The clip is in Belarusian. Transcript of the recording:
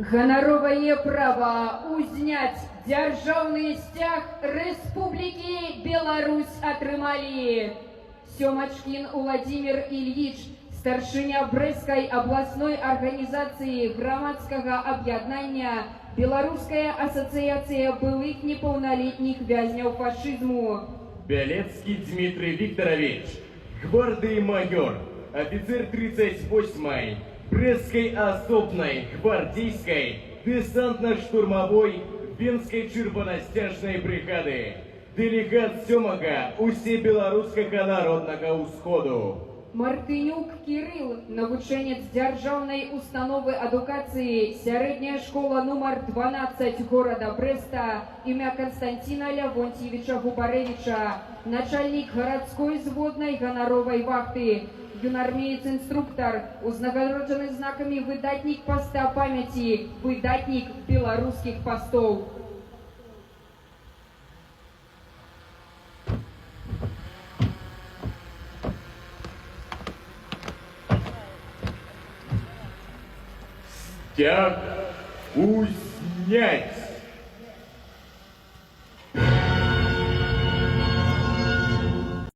Ганаровае права узняць дзяржаўны сцяг Рэспублікі Беларусь атрымалі Сёмачкін Уладзімир Ільіч, старшыня Брэсцкай абласной арганізацыі грамадскага аб'яднання «Беларуская асацыяцыя былых непаўналетніх вязняў фашызму». Белецкий Дмитрий Викторович, гвардии майор, офицер 38-й Брестской особной гвардейской десантно-штурмовой Венской чырванасцяжнай бригады, делегат 7-го Усебелорусского народного усходу. Мартынюк Кирилл, навучэнец дзяржаўнай установы адукацыі сярэдняя школа нумар 12 горада Брэста імя Константина Лявонтьевича Губарэвіча, начальнік гарадской зводнай ганаровай вахты, юнармеец-інструктар, узнагароджаны знакамі «Выдатнік поста памяці», «Выдатнік беларускіх пастоў». Сцяг узнять!